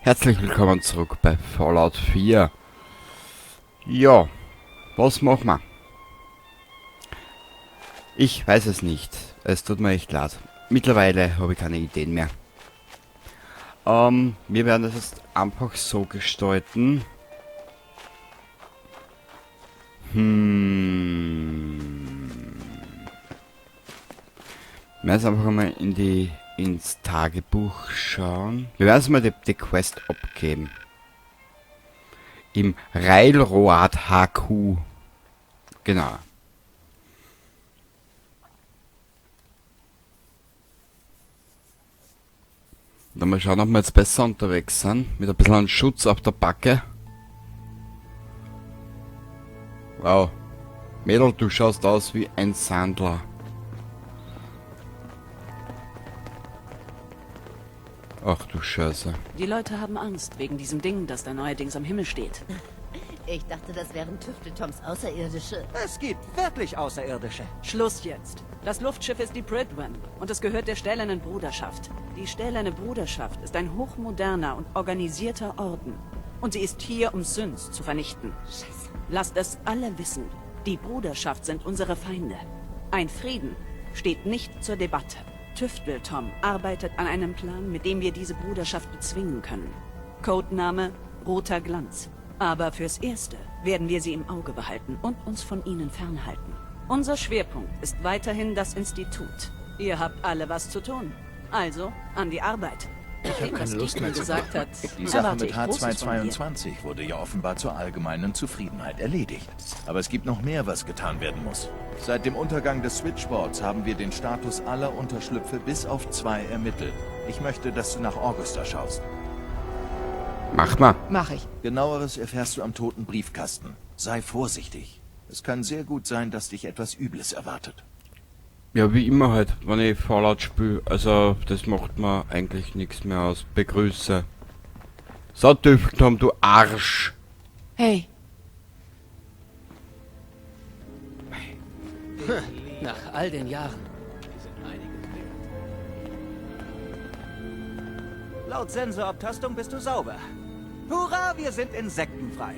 Herzlich willkommen zurück bei Fallout 4. Ja, was machen wir? Ich weiß es nicht. Es tut mir echt leid. Mittlerweile habe ich keine Ideen mehr. Wir werden das jetzt einfach so gestalten. Wir werden jetzt einfach mal ins Tagebuch schauen. Wir werden jetzt mal die Quest abgeben. Im Railroad HQ. Genau. Dann mal schauen, ob wir jetzt besser unterwegs sind. Mit ein bisschen Schutz auf der Backe. Wow. Mädel, du schaust aus wie ein Sandler. Ach du Scheiße. Die Leute haben Angst wegen diesem Ding, das da neuerdings am Himmel steht. Ich dachte, das wären Tüfteltoms Außerirdische. Es gibt wirklich Außerirdische. Schluss jetzt. Das Luftschiff ist die Prydwen und es gehört der Stählernen Bruderschaft. Die Stählerne Bruderschaft ist ein hochmoderner und organisierter Orden. Und sie ist hier, um Synths zu vernichten. Scheiße. Lasst es alle wissen. Die Bruderschaft sind unsere Feinde. Ein Frieden steht nicht zur Debatte. Tüftel Tom arbeitet an einem Plan, mit dem wir diese Bruderschaft bezwingen können. Codename Roter Glanz. Aber fürs Erste werden wir sie im Auge behalten und uns von ihnen fernhalten. Unser Schwerpunkt ist weiterhin das Institut. Ihr habt alle was zu tun. Also, an die Arbeit. Ich habe keine Lust mehr zu gesagt hat, Die Sache erwarte mit ich Großes von dir. H222 wurde ja offenbar zur allgemeinen Zufriedenheit erledigt. Aber es gibt noch mehr, was getan werden muss. Seit dem Untergang des Switchboards haben wir den Status aller Unterschlüpfe bis auf 2 ermittelt. Ich möchte, dass du nach Augusta schaust. Mach mal. Mach ich. Genaueres erfährst du am toten Briefkasten. Sei vorsichtig. Es kann sehr gut sein, dass dich etwas Übles erwartet. Ja, wie immer halt, wenn ich Fallout spiele. Also, das macht mir eigentlich nichts mehr aus. Begrüße. So, Tüfteltom, du Arsch. Hey. Nach all den Jahren. Laut Sensorabtastung bist du sauber. Hurra, wir sind insektenfrei.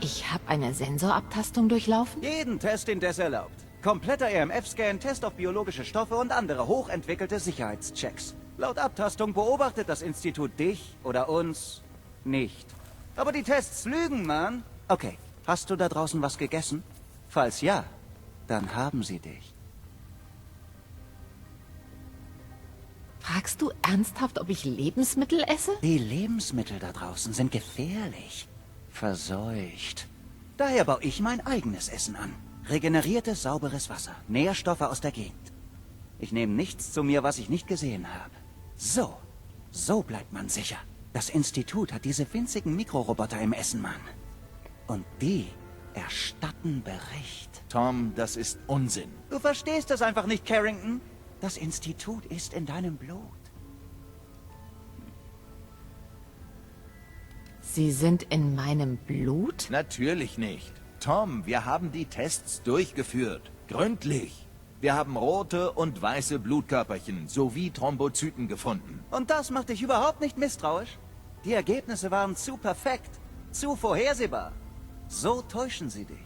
Ich habe eine Sensorabtastung durchlaufen? Jeden Test, den Des erlaubt. Kompletter E R M F-Scan, Test auf biologische Stoffe und andere hochentwickelte Sicherheitschecks. Laut Abtastung beobachtet das Institut dich oder uns nicht. Aber die Tests lügen, Mann. Okay, hast du da draußen was gegessen? Falls ja, dann haben sie dich. Fragst du ernsthaft, ob ich Lebensmittel esse? Die Lebensmittel da draußen sind gefährlich. Verseucht. Daher baue ich mein eigenes Essen an. Regeneriertes, sauberes Wasser. Nährstoffe aus der Gegend. Ich nehme nichts zu mir, was ich nicht gesehen habe. So. So bleibt man sicher. Das Institut hat diese winzigen Mikroroboter im Essen, Mann. Und die erstatten Bericht. Tom, das ist Unsinn. Du verstehst das einfach nicht, Carrington. Das Institut ist in deinem Blut. Sie sind in meinem Blut? Natürlich nicht. Tom, wir haben die Tests durchgeführt. Gründlich. Wir haben rote und weiße Blutkörperchen sowie Thrombozyten gefunden. Und das macht dich überhaupt nicht misstrauisch? Die Ergebnisse waren zu perfekt, zu vorhersehbar. So täuschen sie dich.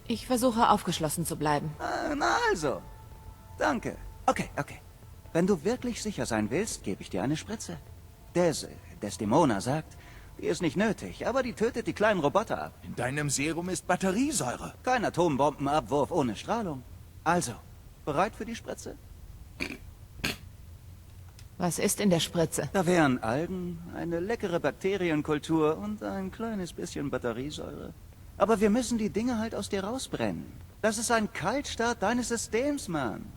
Ich versuche aufgeschlossen zu bleiben. Ah, na also. Danke. Okay, okay. Wenn du wirklich sicher sein willst, gebe ich dir eine Spritze. Desdemona sagt, die ist nicht nötig, aber die tötet die kleinen Roboter ab. In deinem Serum ist Batteriesäure. Kein Atombombenabwurf ohne Strahlung. Also, bereit für die Spritze? Was ist in der Spritze? Da wären Algen, eine leckere Bakterienkultur und ein kleines bisschen Batteriesäure. Aber wir müssen die Dinge halt aus dir rausbrennen. Das ist ein Kaltstart deines Systems, Mann.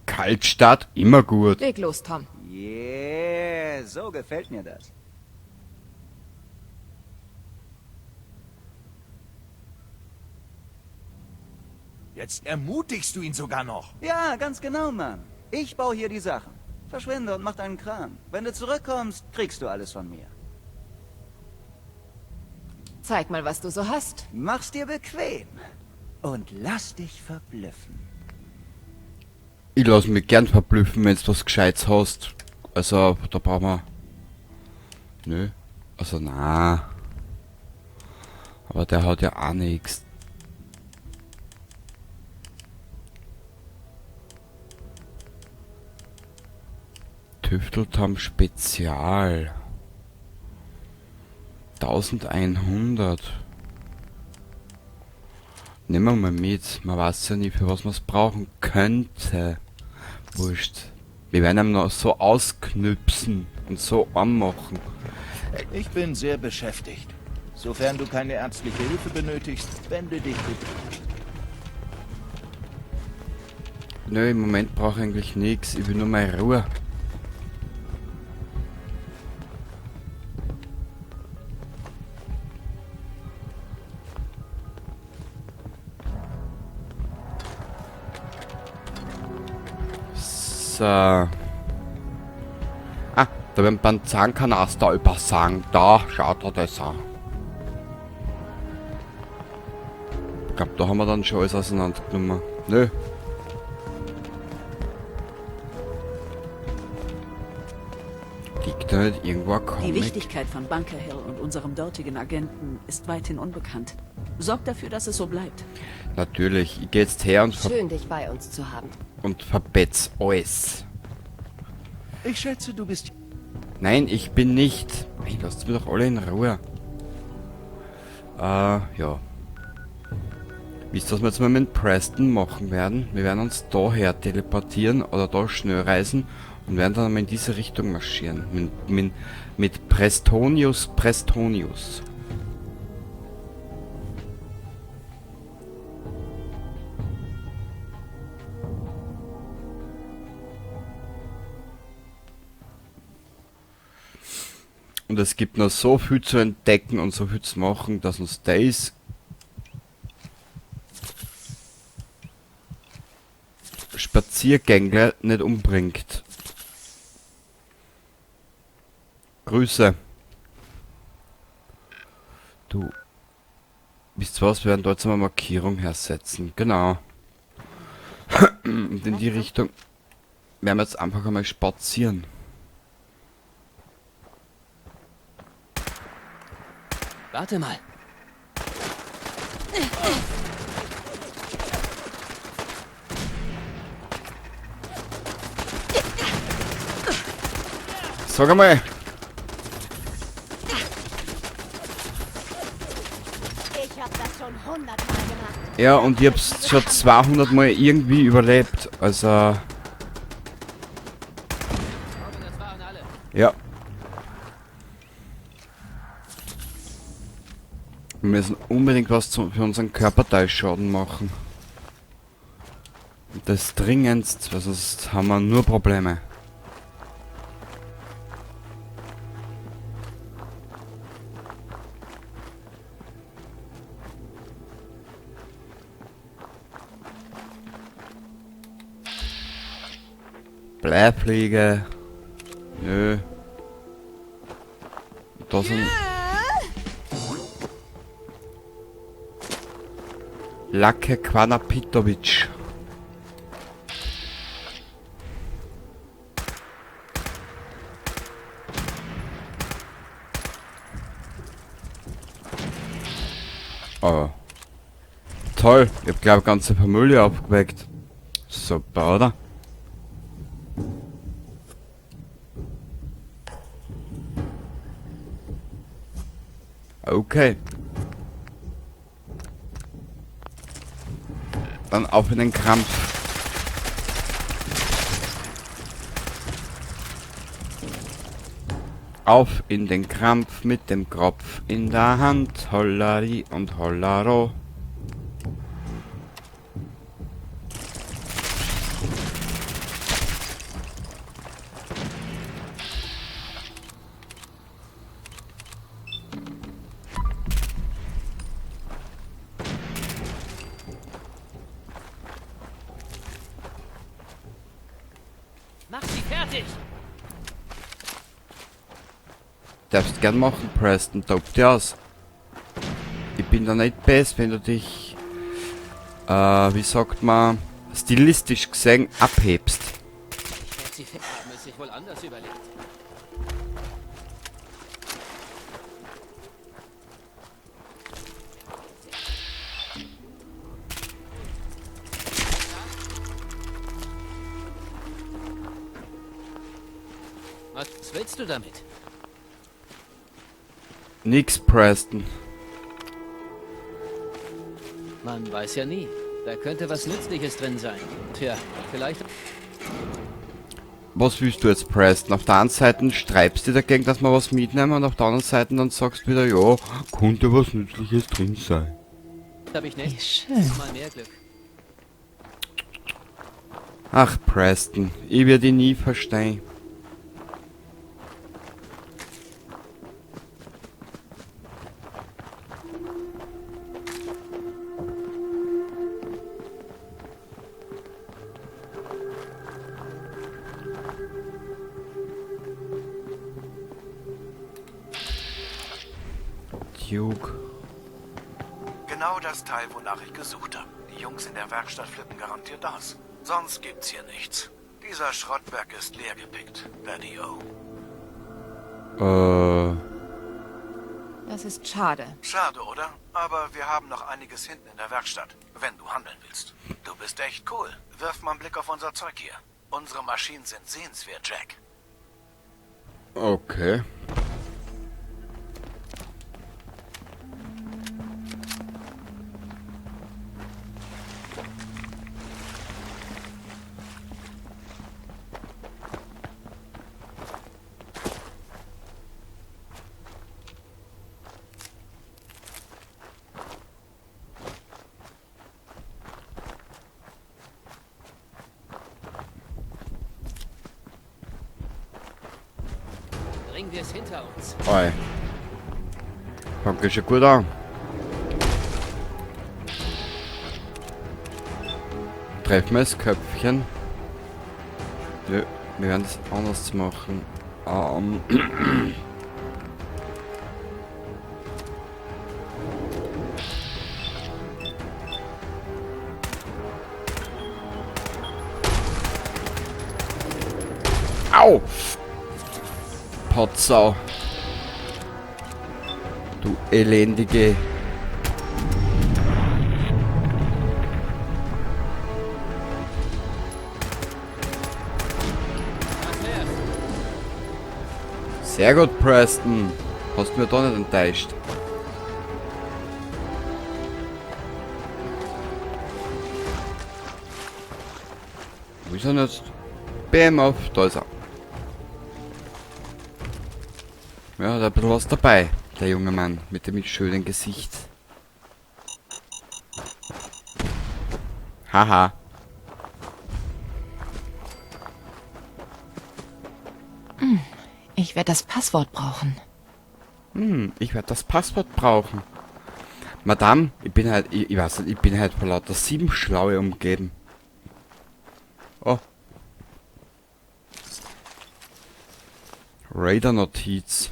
Kaltstart, immer gut. Leg los, Tom. Yeah, so gefällt mir das. Jetzt ermutigst du ihn sogar noch. Ja, ganz genau, Mann. Ich baue hier die Sachen. Verschwinde und mach deinen Kram. Wenn du zurückkommst, kriegst du alles von mir. Zeig mal, was du so hast. Mach's dir bequem. Und lass dich verblüffen. Ich lass mich gern verblüffen, wenn du was Gescheites hast. Also, da brauchen wir... Nö. Also, na. Aber der hat ja auch nichts. Tüfteltam Spezial. 1100. Nehmen wir mal mit. Man weiß ja nie, für was man es brauchen könnte. Wurscht. Wir werden ihn noch so ausknüpsen und so anmachen. Ich bin sehr beschäftigt. Sofern du keine ärztliche Hilfe benötigst, wende dich bitte. Nö, im Moment brauche ich eigentlich nichts. Ich will nur meine Ruhe. So. Ah, da werden beim Zahnkanaster übersagen. Da, schaut er das an. Ich glaub, da haben wir dann schon alles auseinandergenommen. Nö. Liegt da nicht irgendwo ein Comic? Die Wichtigkeit von Bunker Hill und unserem dortigen Agenten ist weithin unbekannt. Sorgt dafür, dass es so bleibt. Natürlich. Ich geh jetzt her und Schön, dich bei uns zu haben. Und verbetz alles. Ich schätze, du bist... Nein, ich bin nicht. Hey, lasst mich doch alle in Ruhe. Ja. Wisst ihr, was wir jetzt mal mit Preston machen werden? Wir werden uns daher teleportieren oder da schnell reisen und werden dann mal in diese Richtung marschieren. Mit Prestonius, Prestonius. Und es gibt noch so viel zu entdecken und so viel zu machen, dass uns das Spaziergängler nicht umbringt. Grüße. Du. Wisst ihr was? Wir werden da jetzt mal Markierung hersetzen. Genau. Und in die Richtung werden wir jetzt einfach einmal spazieren. Warte mal. Sag einmal. Ich hab das schon 100 Mal gemacht. Ja, und ich hab's schon 200 Mal irgendwie überlebt. Also. Ja. Wir müssen unbedingt was für unseren Körperteilschaden machen. Und das dringendst, weil sonst haben wir nur Probleme. Bleifliege. Nö. Da sind... Lacke Kvanapitovic. Oh. Toll, ich hab glaub ich ganze Familie aufgeweckt. Super, oder? Okay. Dann auf in den Krampf. Auf in den Krampf mit dem Kropf in der Hand. Hollari und hollaro. Mach sie fertig! Darfst gern machen, Preston, tob dich aus. Ich bin da nicht best, wenn du dich wie sagt man, stilistisch gesehen abhebst. Sie haben es sich wohl anders überlegt. Was willst du damit? Nix, Preston. Man weiß ja nie. Da könnte was Nützliches drin sein. Tja, vielleicht... Was willst du jetzt, Preston? Auf der einen Seite streibst du dagegen, dass wir was mitnehmen, und auf der anderen Seite dann sagst du wieder, ja, könnte was Nützliches drin sein. Hab ich nicht. Wie schön. Mal mehr Glück. Ach, Preston, ich werde dich nie verstehen. Duke. Genau das Teil, wonach ich gesucht habe. Die Jungs in der Werkstatt flippen garantiert aus. Sonst gibt's hier nichts. Dieser Schrottberg ist leer gepickt. Daddy O. Das ist schade. Schade, oder? Aber wir haben noch einiges hinten in der Werkstatt, wenn du handeln willst. Du bist echt cool. Wirf mal einen Blick auf unser Zeug hier. Unsere Maschinen sind sehenswert, Jack. Okay. Bringen wir es hinter uns. Oi. Fängt ja schon gut an. Treffen wir das Köpfchen. Nö, wir werden es anders machen. Au! Potsau. Du elendige. Sehr gut, Preston. Hast mir da nicht enttäuscht. Wo ist er denn jetzt? Bam, auf, da ist er. Ja, da ist ein bisschen was dabei, der junge Mann mit dem schönen Gesicht. Haha. Ich werde das Passwort brauchen. Ich werde das Passwort brauchen. Madame, ich bin halt, ich weiß nicht, ich bin halt vor lauter 7 Schlaue umgeben. Oh. Raider-Notiz.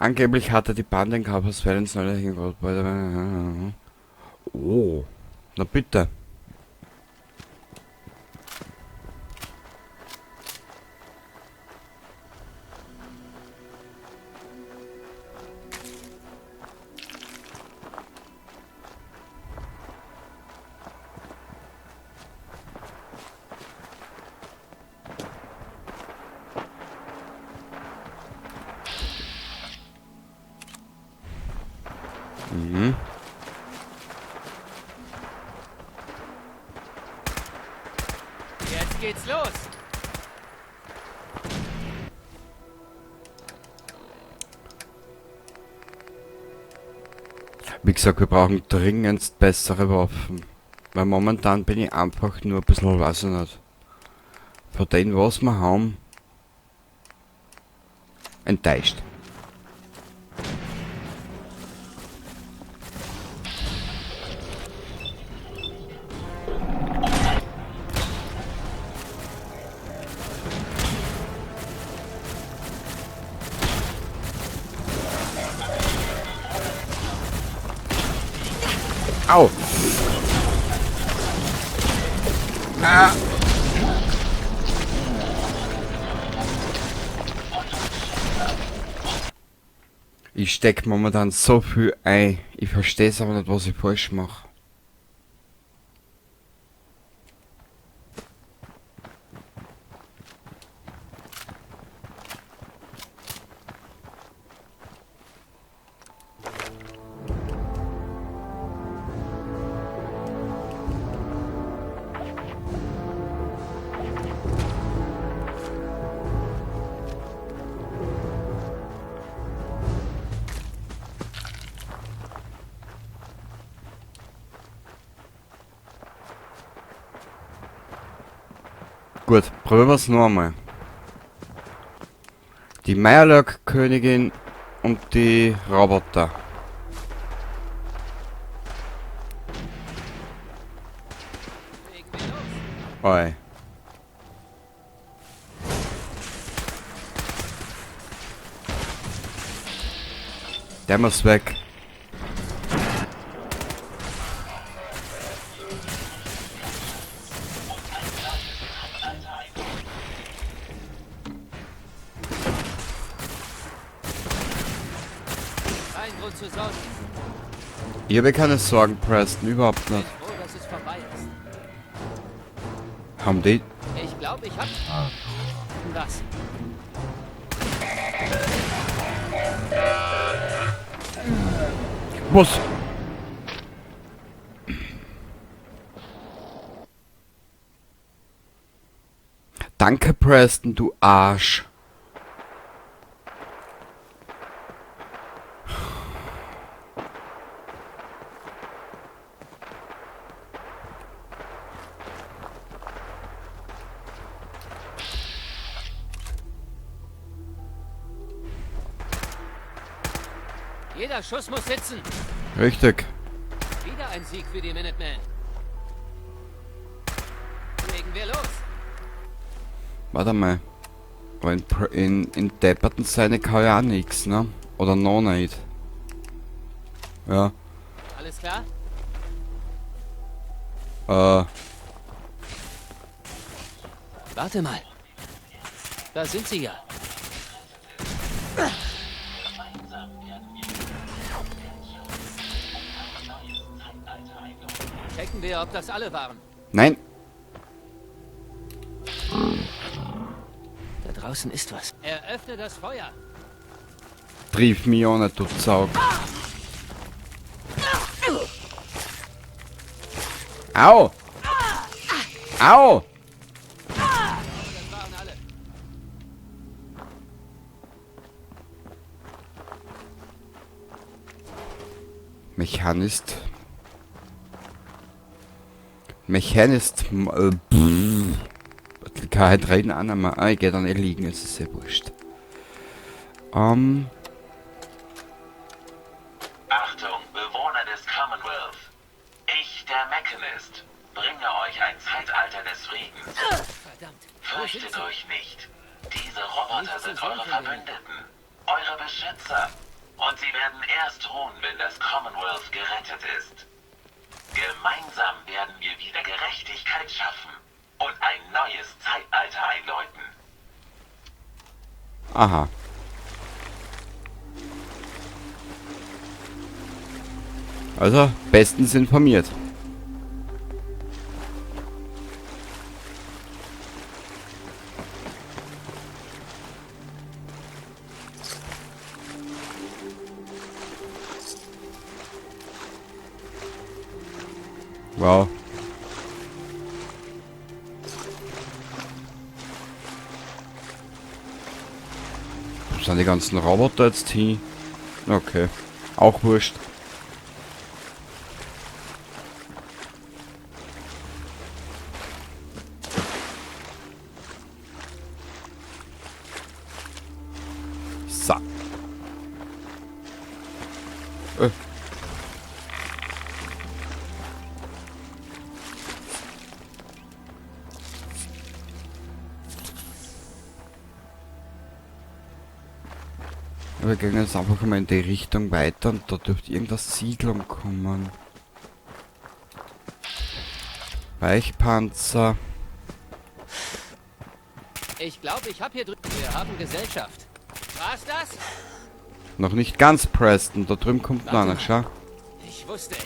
Angeblich hatte die Bande in Kaufhaus Valens neulich in Goldbeute. Oh, na bitte. Jetzt geht's los. Wie gesagt, wir brauchen dringendst bessere Waffen. Weil momentan bin ich einfach nur ein bisschen, weiß ich nicht, von dem, was wir haben, enttäuscht. Au! Ah. Ich steck momentan so viel ein. Ich verstehe es aber nicht, was ich falsch mache. Gut, probieren wir es noch einmal. Die Mirelurk-Königin und die Roboter. Oi. Der muss weg. Ich habe keine Sorgen, Preston, überhaupt nicht. Haben die? Ich glaube, ich hab was. Was? Danke, Preston, du Arsch. Jeder Schuss muss sitzen. Richtig. Wieder ein Sieg für die Minutemen. Legen wir los. Warte mal. Aber in depperten Seine kann ja auch nix, ne? Oder noch nicht. Ja. Alles klar? Warte mal. Da sind sie ja. Checken wir, ob das alle waren. Nein. Da draußen ist was. Eröffne das Feuer. Triff mich auch nicht, du Zaug. Au! Au! Das waren alle. Mechanist. Mechanist. Kann halt reden auch nicht mehr. Ah, ich geh dann eh liegen, es ist sehr wurscht. Achtung, Bewohner des Commonwealth. Ich, der Mechanist, bringe euch ein Zeitalter des Friedens. Verdammt. Fürchtet euch nicht. Diese Roboter sind eure Verbündeten, eure Beschützer. Und sie werden erst ruhen, wenn das Commonwealth gerettet ist. Gemeinsam werden wir wieder Gerechtigkeit schaffen und ein neues Zeitalter einläuten. Aha. Also, bestens informiert. Wow. Wo sind die ganzen Roboter jetzt hin? Okay. Auch wurscht. So. Wir gehen jetzt einfach mal in die Richtung weiter und da dürfte irgendeine Siedlung kommen. Weichpanzer. Ich glaube, ich habe hier drüben. Wir haben Gesellschaft. War's das? Noch nicht ganz, Preston. Da drüben kommt noch Warte einer, mal. schau. Ich wusste es.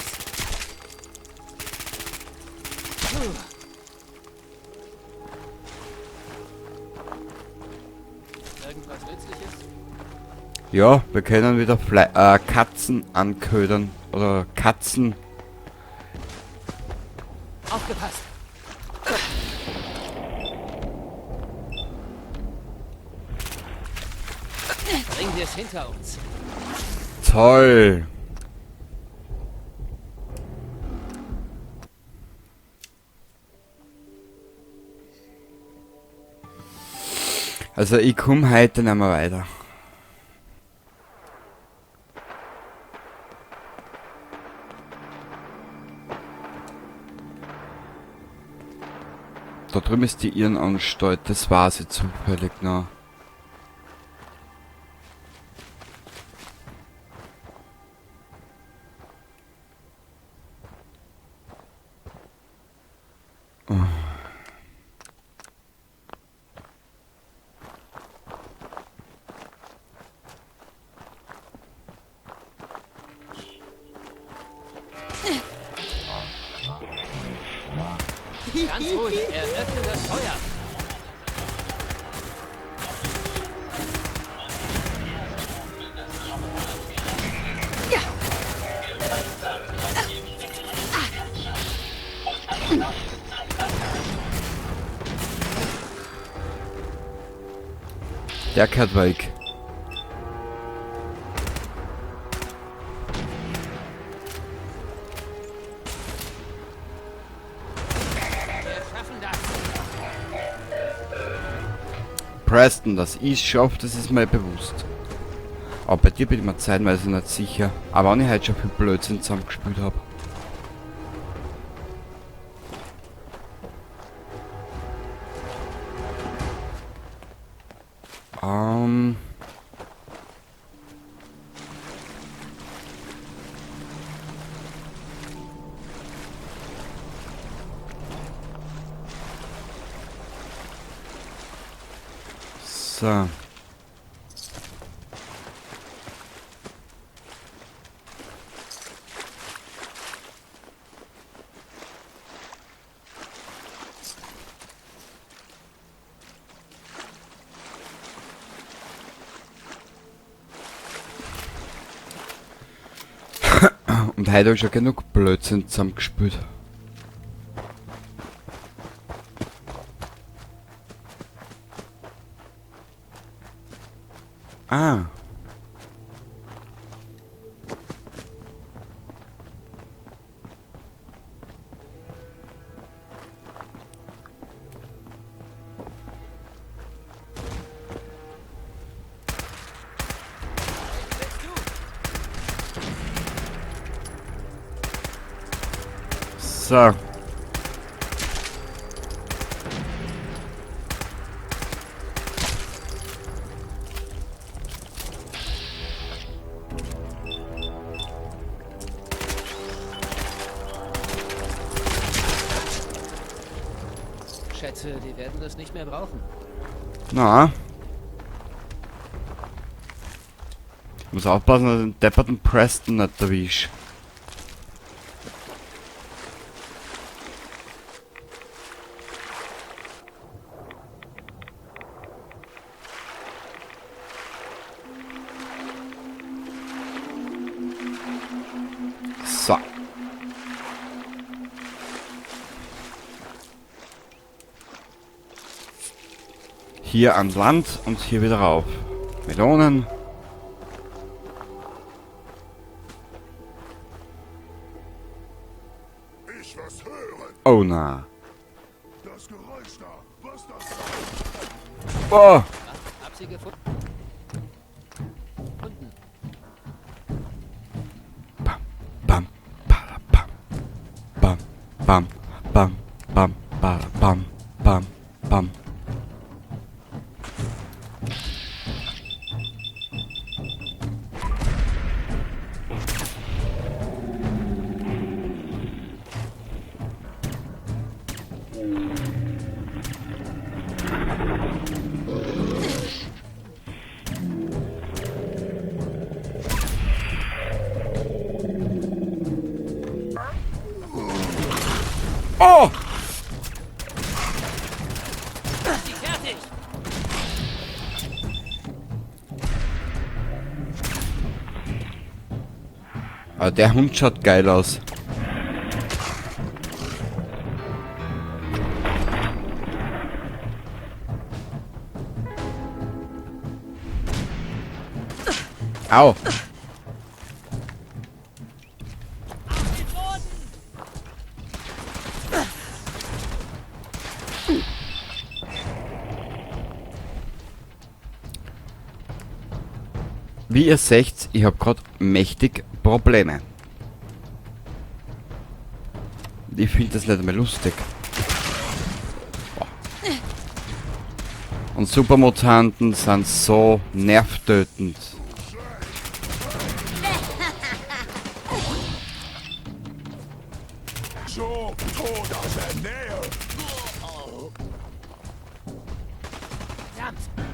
Puh. Irgendwas Nützliches? Ja, wir können wieder Katzen anködern. Oder Katzen. Aufgepasst! Bringen wir es hinter uns. Toll! Also ich komm heute nicht mehr weiter. Da drüben ist die Irrenanstalt, das war sie zufällig noch. Ganz ruhig, eröffne das Feuer. Der gehört weg. Preston, dass ich's schaffe, das ist mir bewusst. Aber bei dir bin ich mir zeitweise nicht sicher. Aber wenn ich heute schon viel Blödsinn zusammengespielt hab. So. Und heute hab ich schon genug Blödsinn zusammengespült. Ah. So. Schätze, die werden das nicht mehr brauchen. Na. Ich muss aufpassen, dass ich den depperten Preston nicht erwische. So. Hier ans Land und hier wieder rauf. Melonen. Ich was hören. Oh na. Das Geräusch da. Was das? Oh. Hab sie gefunden. Bam, bam, ba, bam. Bam, bam, bam, bam, ba, bam, bam, bam. Oh! Fertig! Aber der Hund schaut geil aus. Au! Wie ihr seht, ich hab grad mächtig Probleme. Ich find das nicht mehr lustig. Boah. Und Supermutanten sind so nervtötend. So, tot aus der Nähe. Verdammt!